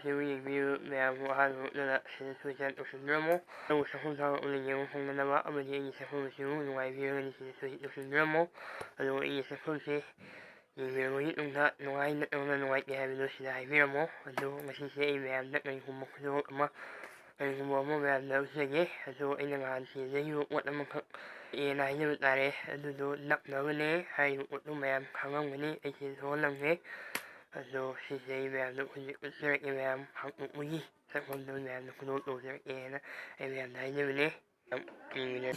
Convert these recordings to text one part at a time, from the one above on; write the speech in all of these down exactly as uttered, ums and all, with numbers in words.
Video ꯌꯦꯡꯕꯤꯌꯨ ꯃꯌꯥꯝꯕꯨ ꯑꯍꯥꯟꯕ ꯎꯠꯂꯒ ꯁꯤꯗ ꯁꯣꯏꯗꯅ ꯇꯧꯁꯤꯟꯕꯤꯔꯝꯃꯣ꯫ ꯑꯗꯨꯕꯨ ꯁꯛꯐꯝ ꯊꯥꯕ ꯎꯠꯂ ꯌꯦꯡꯕ ꯐꯪꯅꯅꯕ ꯑꯃꯗꯤ ꯑꯩꯒꯤ ꯁꯛꯐꯝ ꯑꯁꯤꯕꯨ ꯅꯨꯡꯉꯥꯏꯕꯤꯔꯒꯗꯤ ꯁꯤꯗ ꯁꯣꯏꯗꯅ ꯇꯧꯁꯤꯟꯕꯤꯔꯝꯃꯣ꯫ ꯑꯗꯨꯒ ꯑꯩꯒꯤ ꯁꯛꯐꯝꯁꯦ ꯌꯦꯡꯕꯤꯔꯕꯒꯤ ꯇꯨꯡꯗ ꯅꯨꯡꯉꯥꯏ ꯅꯠꯇ꯭ꯔꯒꯅ ꯅꯨꯡꯉꯥꯏꯇꯦ ꯍꯥꯏꯕꯗꯨ ꯁꯤꯗ ꯍꯥꯏꯕꯤꯔꯝꯃꯣ꯫ ꯑꯗꯨ ꯉꯁꯤꯁꯦ ꯑꯩ ꯃꯌꯥꯝꯗ ꯀꯔꯤꯒꯨꯝꯕ ꯈꯨꯗꯣꯜ ꯑꯃ ꯀꯔꯤꯒꯨꯝꯕ ꯑꯃ ꯃꯌꯥꯝꯗ ꯎꯠꯆꯒꯦ꯫ ꯑꯗꯨ ꯑꯩꯅ ꯉꯍꯥꯟ ꯁꯤꯗ ꯂꯩꯔꯤꯕ ꯄꯣꯠ ꯑꯃꯈꯛ ꯑꯦꯅ ꯍꯥꯏꯖꯕ ꯇꯥꯔꯦ꯫ ꯑꯗꯨꯗꯣ ꯅꯞꯅꯕꯅꯦ ꯍꯥꯏꯔꯤꯕ ꯄꯣꯠꯇꯨ ꯃꯌꯥꯝ ꯈꯪꯉꯝꯒꯅꯤ꯫ ꯑꯩꯁꯦ ꯊꯣꯛꯍꯜꯂꯝꯒꯦ꯫ ꯑꯗꯣ ꯁꯤꯁꯦ ꯑꯩ ꯃꯌꯥꯝꯗ ꯍꯧꯖꯤꯛ ꯎꯠꯆꯔꯛꯀꯦ꯫ ꯃꯌꯥꯝ ꯍꯥꯡꯇꯣꯛꯄꯒꯤ ꯁꯛꯐꯝꯗꯣ ꯃꯌꯥꯝꯗ ꯈꯨꯗꯣꯜ ꯇꯧꯖꯔꯛꯀꯦꯅ ꯑꯩ ꯃꯌꯥꯝꯗ ꯍꯥꯏꯖꯕꯅꯦ꯫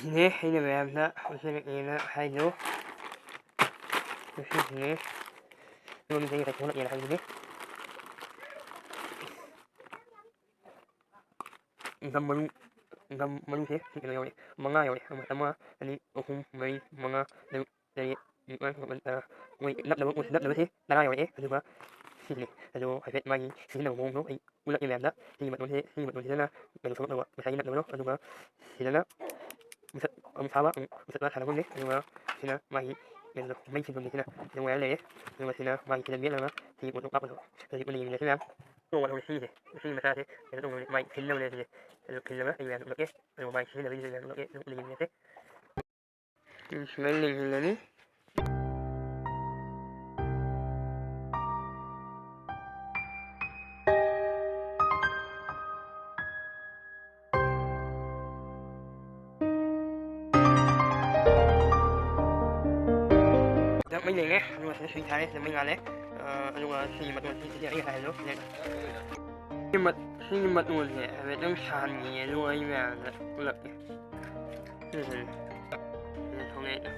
ꯁꯤꯅꯦ ꯑꯩꯅ ꯃꯌꯥꯝꯗ ꯎꯠꯆꯔꯛꯀꯦꯅ ꯍꯥꯏꯗꯣ꯫ ꯁꯤꯁꯤꯅꯦ꯫ ꯑꯩꯉꯣꯟꯗ ꯊꯣꯛꯂꯛꯀꯦꯅ ꯍꯥꯏꯕꯅꯦ꯫ ꯒꯝ ꯃꯔꯨ, ꯒꯝ ꯃꯔꯨꯁꯦ ꯀꯩꯅꯣ ꯌꯧꯔꯦ, ꯃꯉꯥ ꯌꯧꯔꯦ꯫ ꯑꯃ, ꯑꯃ, ꯑꯅꯤ, ꯑꯍꯨꯝ, ꯃꯔꯤ, ꯃꯉꯥ, ꯇꯔꯨꯛ, ꯇꯔꯦꯠ, ꯅꯤꯄꯥꯜ, ꯃꯥꯄꯜ, ꯇꯔꯥ꯫ ꯃꯣꯏ ꯅꯞꯅꯕ, ꯃꯣꯏ ꯅꯞꯅꯕꯁꯦ ꯇꯔꯥ ꯌꯧꯔꯛꯑꯦ꯫ ꯑꯗꯨꯒ ꯁꯤꯁꯤꯅꯦ꯫ ꯑꯗꯣ ꯍꯥꯏꯐꯦꯠ ꯃꯥꯒꯤ ꯁꯤꯖꯤꯟꯅꯕ ꯃꯑꯣꯡꯗꯣ ꯑꯩ ꯎꯠꯂꯛꯀꯦ ꯃꯌꯥꯝꯗ꯫ ꯁꯤꯒꯤ ꯃꯇꯣꯟꯁꯦ, ꯁꯤꯒꯤ ꯃꯇꯣꯟꯁꯤꯗꯅ ꯀꯩꯅꯣ ꯊꯣꯛꯂꯛꯅꯕ ꯉꯁꯥꯏꯒꯤ ꯅꯞꯅꯕꯗꯣ, ꯑꯗꯨꯒ ꯁꯤꯗꯅ ꯃꯨꯊꯠ-, ꯑꯃꯨꯛ ꯁꯥꯕ, ꯑꯃꯨꯛ ꯃꯨꯊꯠꯄ ꯁꯥꯟꯅꯐꯝꯅꯦ꯫ ꯑꯗꯨꯒ ꯁꯤꯅ ꯃꯥꯒꯤ ꯀꯩꯅꯣꯗꯣ, ꯃꯩ ꯊꯤꯟꯐꯝꯅꯦ꯫ ꯁꯤꯅ ꯑꯗꯨꯝ ꯋꯥꯏꯌꯔ ꯂꯩꯔꯦ꯫ ꯑꯗꯨꯒ ꯁꯤꯅ ꯃꯥꯒꯤ ꯁꯤꯗ ꯃꯦꯠꯂꯒ ꯁꯤꯒꯤ ꯄꯣꯠꯇꯣ ꯀꯥꯞꯄꯗꯣ꯫ ꯍꯧꯖꯤꯛ ꯎꯠꯂ ꯌꯦꯡꯃꯤꯟꯅꯁꯤ ꯃꯌꯥꯝ꯫ ꯇꯣꯡꯕ ꯊꯧꯔꯤ ꯁꯤꯁꯦ, ꯁꯤꯒꯤ ꯃꯆꯥꯁꯦ ꯀꯩꯅꯣ ꯇꯧꯕꯅꯦ, ꯃꯥꯒꯤ ꯊꯤꯟꯅꯕꯅꯦ ꯁꯤꯁꯦ꯫ ꯑꯗꯨ ꯊꯤꯜꯂꯒ ꯑꯩ ꯃꯌꯥꯝ ꯎꯠꯂꯛꯀꯦ꯫ ꯑꯗꯨꯒ ꯃꯥꯒꯤ ꯁꯤꯖꯤꯟꯅꯕꯒꯤꯁꯨ ꯃꯌꯥꯝ ꯎꯠꯂꯛꯀꯦ꯫ ꯑꯗꯨꯝ ꯎꯠꯂ ꯌꯦꯡꯃꯤꯟꯅꯁꯦ꯫ ꯁꯨꯃꯥꯏꯅ ꯂꯦꯡꯁꯤꯜꯂꯅꯤ꯫ ꯁꯤꯗ ꯃꯩ ꯂꯩꯔꯦ, ꯑꯗꯨꯒ ꯁꯤꯗ ꯁ꯭ꯋꯤꯠꯆ ꯊꯥꯔꯦ, ꯁꯤꯗ ꯃꯩ ꯉꯥꯜꯂꯦ꯫ ꯑ, ꯑꯗꯨꯒ ꯁꯤꯒꯤ ꯃꯇꯣꯟꯁꯤ, ꯁꯤꯗꯤ ꯑꯩ ꯉꯁꯥꯏ ꯍꯥꯏꯕꯗꯣ, ꯁꯤꯗ ꯁꯤ ꯃꯠ-, ꯁꯤꯒꯤ ꯃꯇꯣꯟꯁꯦ ꯍꯥꯏꯐꯦꯠꯇꯪ ꯁꯥꯍꯟꯈꯤꯒꯦ, ꯑꯗꯨꯒ ꯑꯩ ꯃꯌꯥꯝꯗ ꯎꯠꯂꯛꯀꯦ꯫ ꯁꯤꯁꯤꯅꯦ꯫ ꯁꯤꯗ ꯊꯣꯛꯂꯛꯑꯦ꯫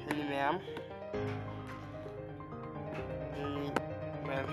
ꯁꯤꯅꯤ ꯃꯌꯥꯝ꯫ ꯁꯤꯅꯤ ꯃꯌꯥꯝ꯫